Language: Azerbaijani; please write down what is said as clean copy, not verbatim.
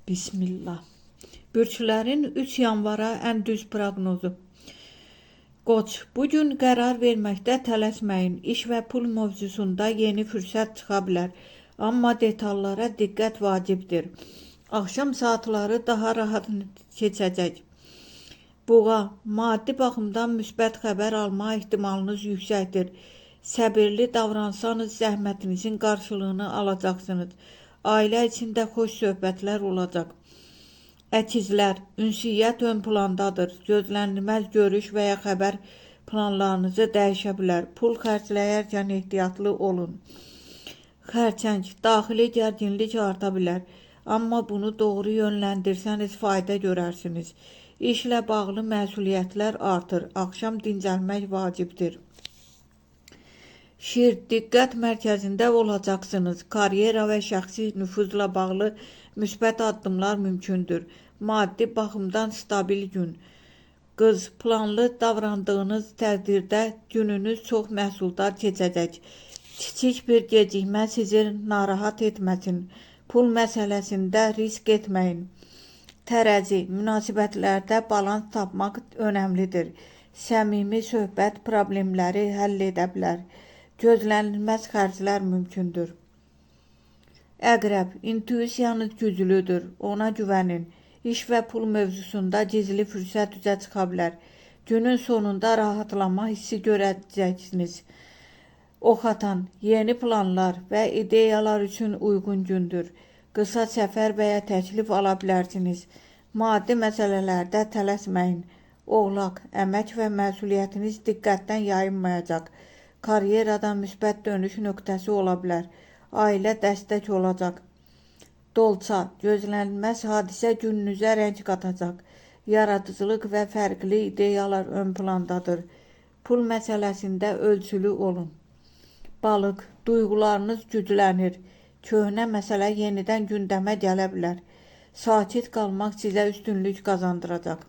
Bismillah. Bürclərin 3 yanvara ən düz proqnozu. Qoç, bu gün qərar verməkdə tələsməyin. İş və pul mövzusunda yeni fürsət çıxa bilər. Amma detallara diqqət vacibdir. Axşam saatları daha rahat keçəcək. Boğa, maddi baxımdan müsbət xəbər alma ehtimalınız yüksəkdir. Səbirli davransanız zəhmətinizin qarşılığını alacaqsınız. Ailə içində xoş söhbətlər olacaq. Əkizlər, ünsiyyət ön plandadır. Gözlənilməz görüş və ya xəbər planlarınızı dəyişə bilər. Pul xərcləyərkən ehtiyatlı olun. Xərçəng, daxili gərginlik arta bilər. Amma bunu doğru yönləndirsəniz fayda görərsiniz. İşlə bağlı məsuliyyətlər artır. Axşam dincəlmək vacibdir. Şir, diqqət mərkəzində olacaqsınız. Karyera və şəxsi nüfuzla bağlı müsbət addımlar mümkündür. Maddi baxımdan stabil gün. Qız, planlı davrandığınız təqdirdə gününüz çox məhsuldar keçəcək. Kiçik bir gecikmə sizi narahat etməsin. Pul məsələsində risk etməyin. Tərəzi, münasibətlərdə balans tapmaq önəmlidir. Səmimi söhbət problemləri həll edə bilər. Gözlənilməz xərclər mümkündür. Əqrəb, intuisiyanız güclüdür, ona güvənin. İş və pul mövzusunda gizli fürsət üzə çıxa bilər. Günün sonunda rahatlama hissi görəcəksiniz. Oxatan, yeni planlar və ideyalar üçün uyğun gündür. Qısa səfər və ya təklif ala bilərsiniz. Maddi məsələlərdə tələsməyin. Oğlaq, əmək və məsuliyyətiniz diqqətdən yayınmayacaq. Karyerada müsbət dönüş nöqtəsi ola bilər. Ailə dəstək olacaq. Dolça, gözlənilməz hadisə gününüzə rəng qatacaq. Yaradıcılıq və fərqli ideyalar ön plandadır. Pul məsələsində ölçülü olun. Balıq, duyğularınız güclənir. Köhnə məsələ yenidən gündəmə gələ bilər. Sakit qalmaq sizə üstünlük qazandıracaq.